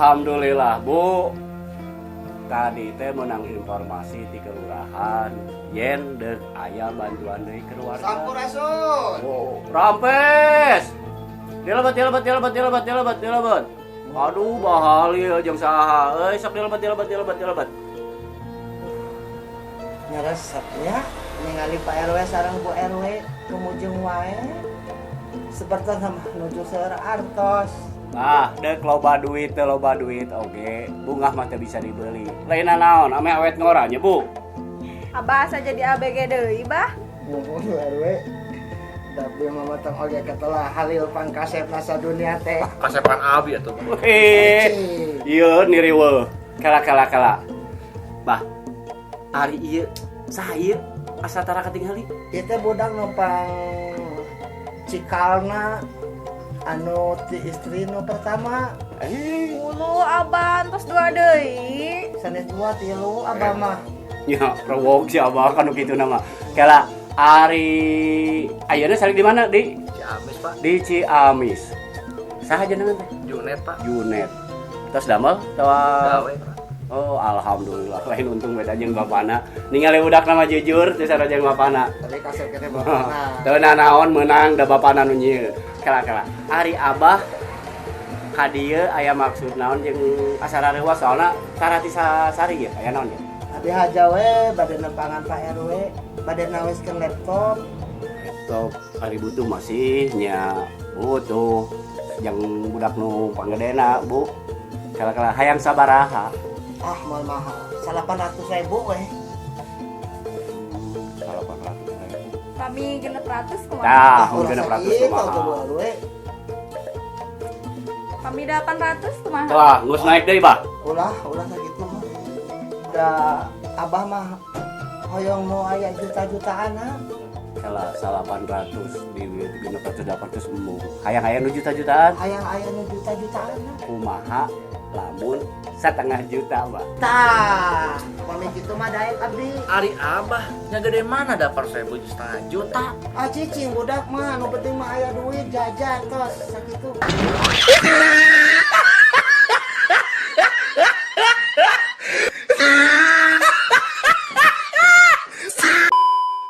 Alhamdulillah, Bu. Tadi teh menang informasi di kelurahan yen deuk aya bantuan dari keluarga. Sampurasun. Oh, rampes. Dilebet, dilebet, dilebet, dilebet, dilebet, dilebet. Aduh, bahali jeung saha euy, sok dilebet, dilebet, dilebet, dilebet. Nyaresepnya ningali Pak RW sareng Bu RW kemujung wae. Seperti sama nuju seueur artos. Nah, dek loba duit teu loba duit oge, bungah mah teu bisa dibeli. Lain naon, ameh awet ngora nya, Bu. Abah asa jadi ABG deui, Bah. Muhun, Bu RW. Tapi mama tong oge katelah Halil pangkasepna sadunia teh. Kasepan abi atuh. Wih, ieu niriweuh. Kela, kela, kela. Bah, ari ieu saha ieu asa tara katingali? Ieu teh budak numpang cikalna anu ti istri nu pertama. Eh, Ulu, Abah entos dua deui. Sanes dua, tilu abah mah. Nya rewog si Abah kan kitu nama. Kela, ari ayeuna salik di mana, Di? Ciamis, Pak. Di Ciamis. Saha jenengan teh? Junet, Pak. Junet. Tos damel atawa? Gawe, Pak. Oh, alhamdulillah. Lain untung beda jeung bapana. Ningali budak nama jujur teu sarua jeung bapana. Tapi kasep keneh bapana. Teu naon meunang da bapana nu nyieun. Kela, kela. Ari Abah ka dieu aya maksud naon jeung asa rareuwas, soalna tara ti sasari ya, aya naon ya? Abi haja we bade nempangan Pak RW, bade nawiskeun laptop. Laptop ari butuh masih nya, butuh yang budak nu panggedena, Bu. Kela, kela, hayang sabaraha? Ah, moal mahal. 800 ribu we. 800 ribu. Kami 600 kumaha? Tah, Ah, mun ulah 600 sakitu kumaha? atuh, Bu RW. Kami 800 kumaha? Wah, geus naik deui, Bah. Ulah, ulah sakitu mah. Da abah mah hoyong mau aya juta-jutaan ah. Salah 800 di 600 800 embung. Hayang-hayang nu juta-jutaan. Hayang aya nu juta-jutaan ah. Kumaha lamun setengah juta, Bah? Tah, pami kitu mah daek abdi. Ari Abah nya gede mana dapat seribu setengah juta. Ah, cicing budak mah, nu penting mah aya duit jajan tos sakitu.